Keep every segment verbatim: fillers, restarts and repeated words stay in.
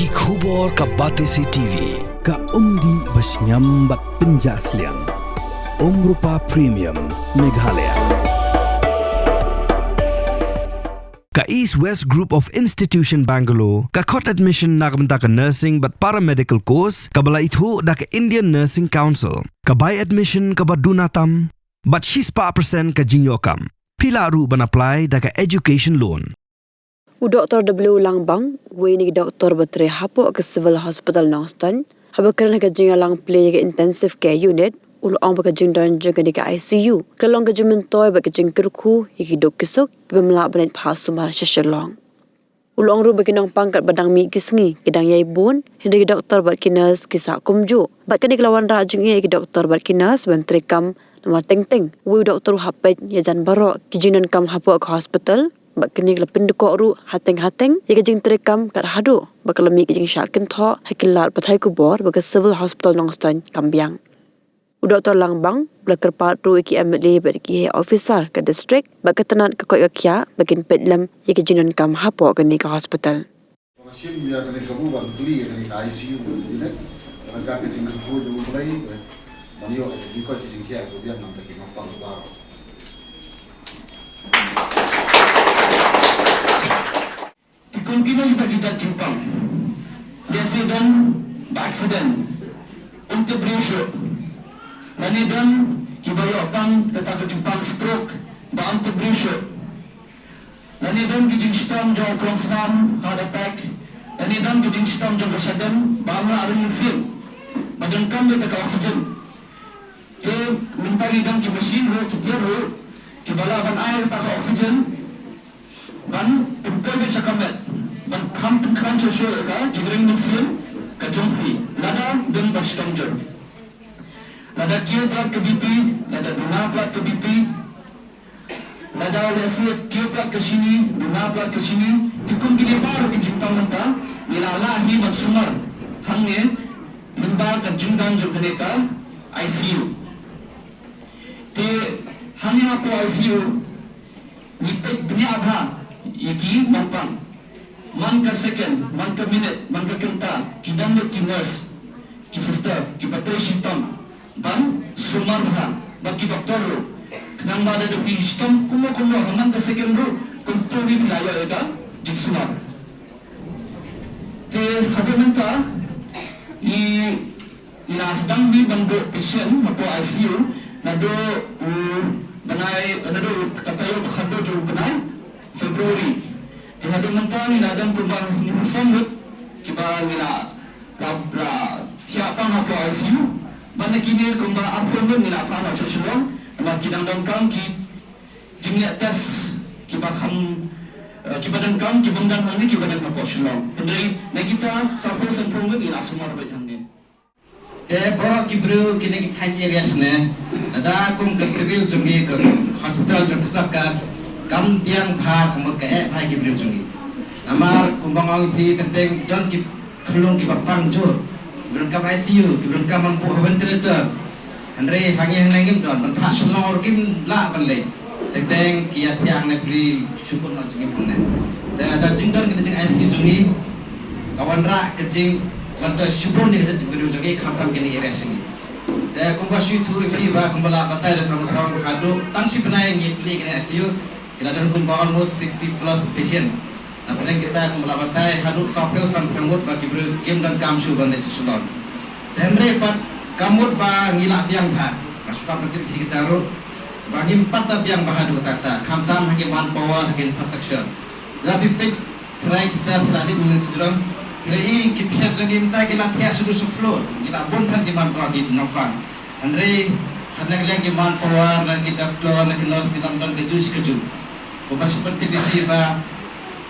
Ki khubor ka Batesi T V, ka umdih ba shngiam bad pynjah sliang. Umrupa Premium, Meghalaya. Ka East West Group of Institution Bangalore, ka khot admission na ka bynta ka nursing bad paramedical course, kaba la ithuh da ka Indian Nursing Council, ka bai admission kaba duna tam, bad shispah percent ka jingïoh kam. Phi lah ruh ban apply da ka education loan. U Doktor W Langbang, uwei na ki doktor ba trei hapoh ka Civil Hospital Nongstoiñ, haba kren ha ka jingïalang plie ïa ka Intensive Care Unit, u la ong ba ka jingdon jong kane ka I C U ka long ka jingmyntoi bad ka jingkyrkhu ïa ki duk ki suk kiba ym lah ban leit phah sumar sha Shillong. U la ong ruh ba ki nongpang katba dang mih ki sngi ki dang ïai bun, hynrei ki doktor bad ki nurse ki sah kumjuh. Bad kane ka la wanrah jingeh ïa ki doktor bad ki nurse ban treikam, namar teng teng uwei u doktor u hap peit ïa jan baroh ki jingdonkam hapoh ka hospital. Bad kane ka la pyndkoh ruh hateng hateng ïa ka jingtreikam kat haduh ba ka la mih ka jingshah kynthoh ha ki lad pathai khubor ba ka Civil Hospital Nongstoiñ kam biang. U Doktor Langbang u la kyrpad ruh ïa ki M L A bad ki heh officer ka district bad ka tnat ka koit ka khiah ba kin peit lem ïa ka jingdonkam hapoh kane ka hospital. Ba nga shim ïa kane ka kabu ban plie ïa kane ka I C U unit, ryngkat ka jingkyrkhu jong U Blei, ban ïoh ïa ka jingkoit ka jingkhiah kaba biang na ka bynta ki nongpang baroh. Te kum kine kita ki jait jingpang, lehse don ba accident, ym tip briew shuh. Lane don kiba ïoh pang kata ka jingpang stroke ba ym tip briew shuh. Lane don ki jingshitom jong u klongsnam, heart attack. Lane don ki jingshitom jong ka shadem ba ym lah ring mynsiem, ba donkam ïa ka oxygen. Te mynta ngi don ki machine ruh, ki tiar ruh, kiba lah ban ai kata ka oxygen ban pynpoi beit sha ka met, ban kham pynkhlaiñ shuh shuh ïa ka jingring mynsiem ka jong phi lada don ba shitom jur. Lada kiew palat ka B P, lada duna palat ka B P, lada lehse kiew palat ka shini, duna palat ka shini, te kum kine baroh ki jingpang mynta ngi la lah hi ban sumar hangne lyngba ka jingdon jong kane ka I C U. Te hangne hapoh I C U ngi peit bniah bha ïa ki nongpang. Man ka second, man ka minute, man ka kynta, ki dang lut ki nurse, ki sister kiba trei shitom ban sumar bha, bad ki doktor ruh. Khnang ba lada phi shitom kumno kumno, ha man ka second ruh, kumto hi phi la ïoh ïa ka jingsumar. Te haduh mynta ngi, ngi la sdang hi ban buh patient hapoh I C U naduh u bnai, naduh ka taïew ba khatduh jong u bnai February. Te haduh mynta ngi la don kumba hynñiewphew san ngut kiba ngi la, la, la thiah pang hapoh I C U. Bad na kine kumba arphew ngut ngi la phah noh sha Shillong, namar ki dang donkam ki jingleh test kiba kham, eh, kiba donkam, ki bym don hangne, kiba don hapoh Shillong. Hynrei na kita sawphew sanphew ngut ngi la sumar beit hangne. Te baroh ki briew kine ki thaiñ area shane, lada kum ka civil jong ngi, ka hospital jong ka sorkar kam biang bha, ka mut ka eh bha ki briew jong ngi. Namar kumba nga ong ïa phi, teng teng don ki khyllung kiba pang jur, kiba donkam I C U, kiba donkam ban buh ha ventilator. Hynrei hangne hangne ngim don, ban phah Shillong ruh kim lah ban leit. Teng teng ki ïa thiah hangne, phi shu kut noh jingim hangne. Te da jingdon kane ka jing I C U jong ngi ka wanrah ka jing, ban to shibun ïa ka jaitbynriew jong ngi, khamtam kane area jong ngi. Te kumba shu ïathuh ïa phi ba kumba la batai da tang tang haduh tang shi bnai ngi plie kane I C U, ki la don kumba almost sixty plus patient. Na pdeng kita kumba la batai haduh sawphew sanphew ngut ba ki briew kim donkam shuh ban leit sha Shillong. Te hynrei pat ka mut ba ngi la biang bha, nga shu kwah ban tip ïa kita ruh ba ngim pat da biang bha haduh katta katta, khamtam ha ki manpower, ha ki infrastructure. Lada phi peit tharai ki sir phi la leit mynnin sha jrong, phi la ïohi ki patient jong ngi mynta ki la thiah shaduh sha floor, ngi la bun than ki manpower, ki nongpang. Hynrei ha na ka liang ki manpower, na ki doctor, na ki nurse, ki nang don kajuh shi kajuh. Kumba shu pyntip ïa phi ba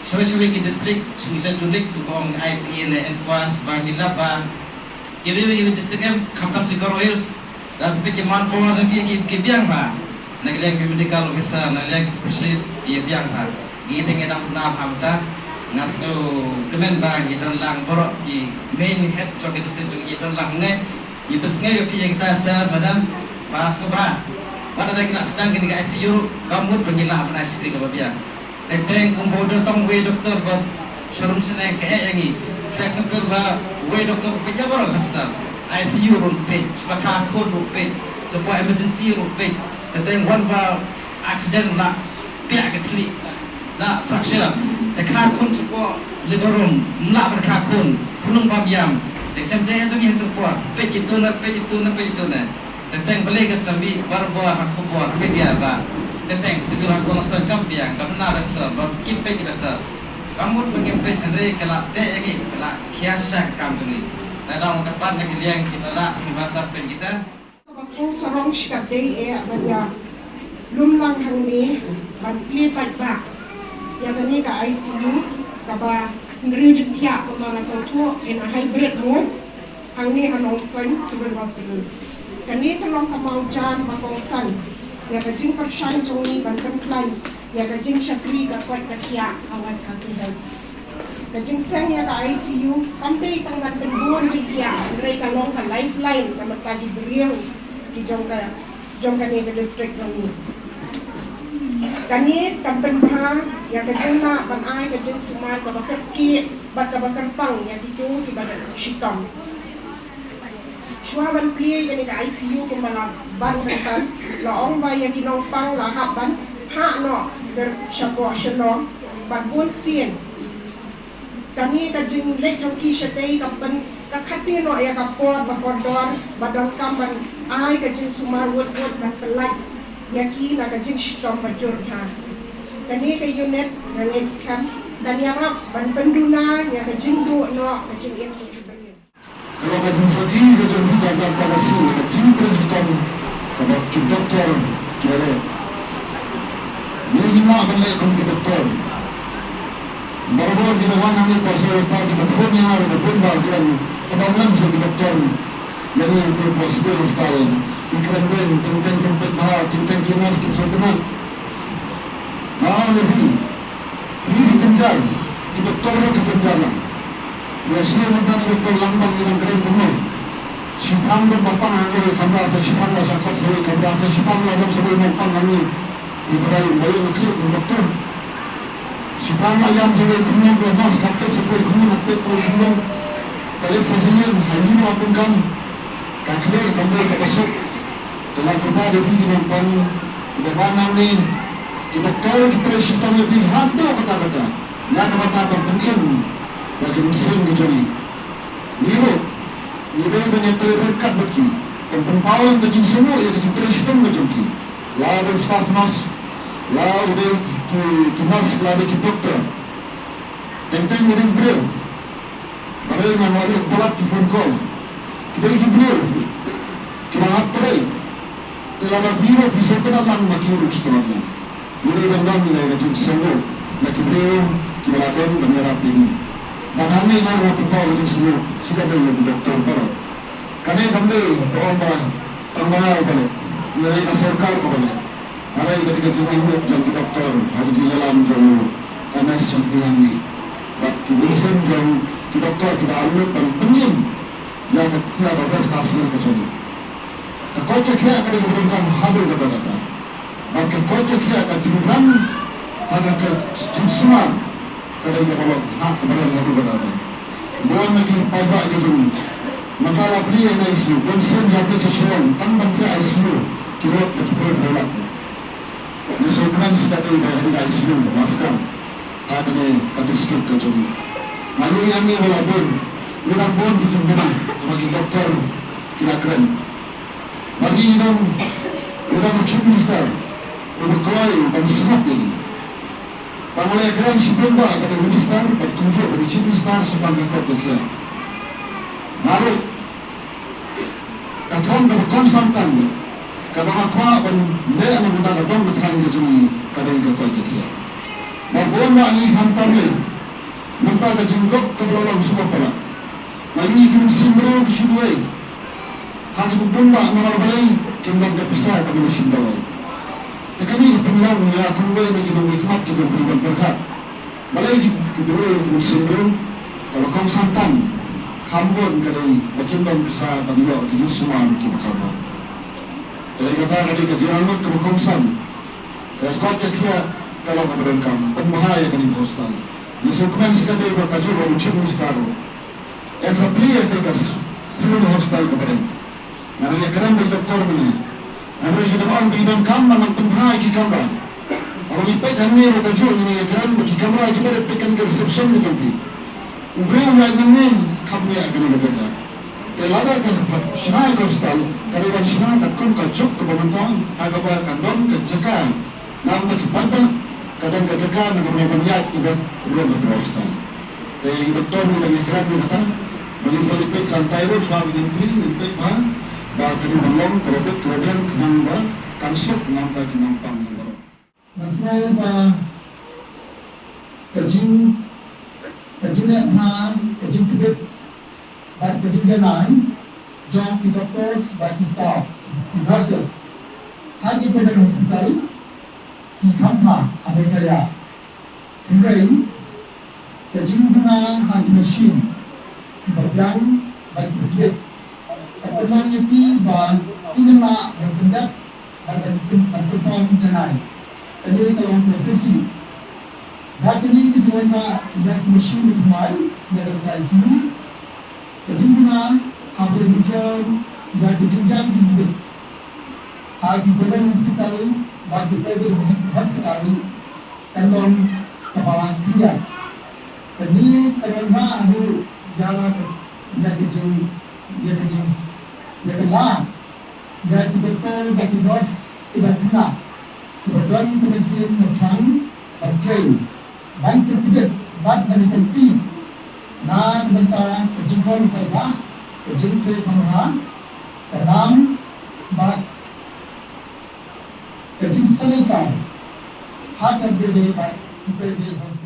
shawei shawei ki district, shisha ju leit tu kong I P A ne NCOAS ba ngi lap ba kiwei kiwei ki district em, khamtam sha Garo Hills, lada phi peit ki manpower jong ki, ki, ki biang bha. Na ka liang ki medical officer, na ka liang ki specialist, ki biang bha. Ngi te ngi dang pynah bha mynta. Nga sngewkmen ba ngi don lang baroh ki main head jong ki district jong ngi don lang ne. Ngi pynsngew ïa phi ïa kita sir, madam, ba sngewbha. Wat lada ngi la sdang kane ka I C U, ka mut ba ngi lah ban ai shakri kaba biang. Teng teng kumba u don tang uwei doktor ba sharum shane ka eh ïa ngi. Shu Sample ba wei doktor peit ïa baroh hospital. I C U ruh peit, ba kha khun ruh peit, sha ba emergency ruh peit. Te teng wan ba accident la piah ka thli, la fracture. Te kha khun sha ba labor room, mla ba kha khun, khunlung bam ïam. Te sem je jong ïa tu por, peit itu na, peit itu na, peit itu na. Te teng balei ka sami barabor ha khubor media ba te teng civil hospital hospital kam biang ka duna doktor ba kim peit doktor. Ka mut ba kim peit hynrei ka la teh ïa ki ka la khia shisha ka kam jong ngi. Te dang ka pat na ki liang ki la la sngewbha sa peit kita. Kaba sngewsarong shikatdei eh ban ïa lum lang hangne ban plie paidbah ïa kane ka I C U kaba hynriew jingthiah kumba nga sngewthuh in a hybrid mode. Hangne ha Nongstoiñ Civil Hospital. Kane ka long ka mawjam ba kongsan ïa ka jingpyrshang jong ngi ban pynkhlaiñ ïa ka jingshakri ka koit ka khiah ha West Khasi Hills. Ka jingseng ïa ka I C U kam dei tang ban pynbun jingthiah, hynrei ka long ka lifeline ka bynta ki briew ki jong ka jong kane ka district jong ngi. Kane kan pynbha ïa ka jinglah ban ai ka jingsumar kaba kyrkieh bad kaba kyrpang ïa kito kiba don shitom. Shuwa ban plie ïa kane ka I C U kumba la ban mynta, la ong ba ïa ki nongpang la hap ban phah noh ka shapoh Shillong bad bun sien. Kane ka jingleit jong ki shatei ka pyn, ka khatin noh ïa ka por ba kordor ba donkam ban ai ka jingsumar wut wut ban pyllait ïa ki na ka jingshitom ba jur bha. Kane ka unit, ka next camp, kan ïarap ban pynduna ïa ka jingduh noh ka jingim ka jingim. Ka long ka jingsaki ka jong ki ban ban ka lasi ka jingtrei shitom kaba ki doktor ki la leh. Ngi ngi ma ban leh kum ki doktor. Barabor ki la wan hangne por sor ta ki ba phone ïa nga ba phone ba ki wan ka ba wan sa ki doktor. Ïa ngi ki por sibir hospital ki kren ben teng teng ki peit ba teng teng ki nurse ki sor tengah. Nga ong ïa phi, phi ki jynjar, ki doktor ruh ki jynjar lang. Ïa sngewbha mynta ki doktor lang bang ngi dang kren kumno. Shiphang don ba pang hangne kamra sa shiphang la sha kot sa wei kamra sa shiphang la don sa wei nongpang hangne. Ki trai ba ïoh na khlieh ki doktor. Shiphang la ïam sa wei khunlung ka nurse ka peit sa wei khunlung ka peit wei khunlung. Ka leit sa sha ïing ha ïing la pynkan. Ka khlieh ka mei ka basuk. Te nga kyrpad ïa phi ki nongpang kiba wan nangne, ki doktor ki trei shitom ïa phi haduh katta katta na ka bynta ban pynim ïa ki mynsiem ki jong ngi. Ngi ruh ngi dei ban ïatrei ryngkat bad ki ban pynpaw lang ka jingsngewnguh ïa ka jingtrei shitom ka jong ki. La u dei u staff nurse, la u dei ki, ki nurse, la dei ki doktor. Teng teng u dei u briew. Ba dei ngan wan ïa palat ki phone call. Ki dei ki briew kiba hap trei. Te lada phi ruh phi sa kynat lang ma ki ruh strong lang. Ngi dei ban don ïa ka jingsngewnguh na ki briew kiba la don ban ïarap ïa ngi. Bad hangne ngan wan pynpaw ka jingsngewnguh shi katdei ïa ki doktor baroh. Kane kam dei ba ong ba tang ba nga uba leh, ngi dei ka sorkar kaba leh. Hynrei ka dei ka jingangnud jong ki doktor ha ka jingïalam jong u M S jong phi hangne. Bad ki mynsiem jong ki doktor kiba angnud ban pynim ïa ka, ïa ka best hospital ka jong ngi. Ka koit ka khiah ka dei kaba donkam haduh katta katta. Bad ka koit ka khiah ka jingrang ha ka, ka jingsumar ka dei kaba long ha kaba dei haduh katta katta. Bun na ki paidbah ka jong ngi mynta la plie na I C U, bun sien ïa plie sha Shillong tang ban plie I C U ki lut da ki phew phew lak. Ngi sngewkmen shi katdei ba ka dei ka I C U la skhem ha kane ka district ka jong ngi. Nga ïohi ïa ngi ba la bun, ngi dang bun ki jingkylli kaba ki doktor ki la kren. Bad ngi don, ngi don u Chief Minister uba kloi ban sngap ïa ngi. Ba nga la ïakren shibun ba bad u Minister bad kumjuh bad u Chief Minister shaphang ka koit ka khiah. Nga ruh ka thong kaba kongsan tang kaba nga kwah ban leh na ka bynta ka dong ka thaiñ ka jong ngi ka dei ka koit ka khiah. Bad bun ba ngi khamtam lei mynta ka jingduk kaba la long shuwa palat. Nga ïohi ki mynsiem briew ki shu duwai ha ki bun bun ba namar balei kim don ka pisa kaba la shim dawai. Te kane ka pynlong ïa kumwei na ki nongmihkhmat ki jong phi ban pyrkhat. Balei ki, ki briew ki mynsiem briew kaba kongsan tam kham bun ka dei ba kim don pisa ban ïoh ki jingsumar kiba kaba. Te kata ka dei ka jingangnud kaba kongsan. Ka koit ka khiah ka long kaba donkam ban bha ïa kane ka hospital. Ngi sngewkmen shi katdei ba kajuh ba u Chief Minister ruh Sa plie ïa ka civil hospital ka ba dei. Nga dang ïakren bad doktor mynne. Hynrei ki dang ong ba ki donkam ban nang pynbha ïa ki kamra. Haba ngi peit hangne ruh kajuh ngi ïakren ba ki kamra kiba dei peit kan ka reception ka jong ki. U briew u ïaid nangne kham ïa kane ka jaka. Te lada ka shna ïa ka hospital ka dei ban shna katkum ka juk kaba mynta ha kaba ka don ka jaka. Namar ki paidbah ka don ka jaka na ka ban ïaid ïa ka ruh ka hospital. Te i doktor ngi dang ïakren ïa kata ba ngin sa leit peit santai ruh shuwa ba ngin plie, ngin peit ba ba kane ban long kaba bit kaba biang khnang ba kan suk na ka bynta ki nongpang jong baroh. Nga sngew ba ka jing, ka jingleh bha, ka jingkbit bad ka jingïaleh jong ki doctors bad ki staff, ki nurses ha ki private hospital ki kham bha ha Meghalaya. Hynrei ka jingduna ha ki machine kiba biang bad kiba kbit ka pynlong ïa ki ba kim lah ban pyndep bad ban pyn-, ban perform janai. Kane ka long ka shisha. Bad kane ka jingduna ïa ki machine kiba biang ïa ka I C U, ka jingduna ha ka jingbiang ïa ka jingbiang jingkbit ha ki private hospital bad ki private hospital ka long kaba khyndiat. Kane ka long ha ruh ïa ka, ïa ka jing, ïa ka jing, ïa ka la, ïa ki doktor bad ki nurse kiba khynnah, kiba don ka mynsiem ba thrang bad train ban pynkbit bad ban ïakhun na ka bynta ka jingkhuslai, ka jingtrei kamra, ka ram bad ka jingsanew sawdong ha ka bynta ka private hospital.